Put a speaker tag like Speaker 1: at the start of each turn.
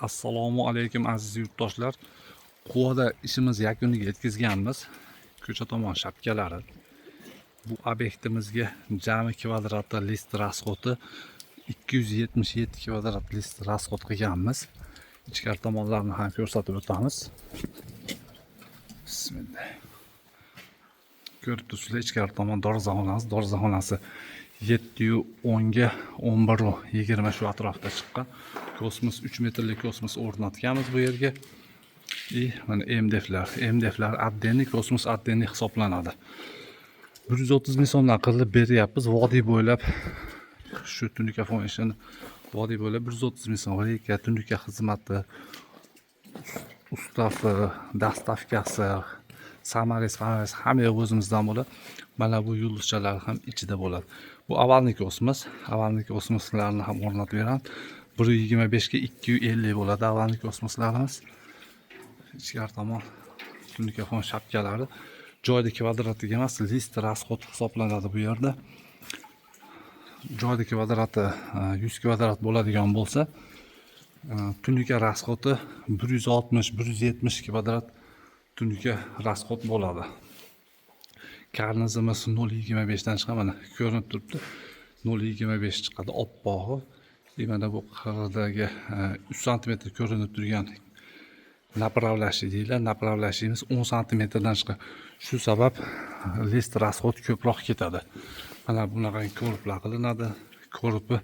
Speaker 1: Assalomu alaykum, aziz yurtdoshlar. Quvada ishimiz yakuniga yetkazganmiz. Ko'cha tomon shapkalari. Bu obyektimizga jami kvadrati лист расход i 277 kvadrat лист расход qilganmiz. Ichkari tomonlarini ham ko'rsatib o'tamiz. Bismillah. Ko'rib turibsizlar, ichkari tomon darvozaxonasi, darvozaxonasi 7 10 ga 11 20, shu atrofda chiqqan. Kosmos, 3 metrlik kosmos o'rnatganmiz bu yerga. И mana MDFlar, MDFlar отдельный, kosmos отдельный hisoblanadi. 130 ming so'mdan qilib beryapmiz vodiy bo'ylab. Shu tunuka fon ishini vodiy bo'ylab 130 ming so'm. Рейка, tunuka xizmati, ustasi, доставка si, саморез, famorez, hamma yoq o'zimizdan bo'ladi. Mana bu yulduzchalar ham ichida bo'ladi. Bu овальный kosmos, овальный kosmoslarni ham o'rnatib beramiz. 1,25 ga 2,50 bo'ladi овальный kosmoslarimiz. Ichkari tomon tunuka fon shapkalari joyda kvadratiga emas, лист расход hisoblanadi bu yerda. Joyda kvadrati 100 kvadrat bo'ladigan bo'lsa, tunuka расход i 160, 170 kvadrat tunuka расход bo'ladi. Karnizimiz 0,25 dan chiqadi, mana ko'rinib turibdi. 0,25 chiqadi oppog'i. И mana bu qiridagi 3 santimetr ko'rinib turgan направляющий deyiladi. Направляющий imiz 10 santimetrdan chiqadi. Shu sabab лист расход ko'proq ketadi. Mana bunaqa короб lar qilinadi. Короб i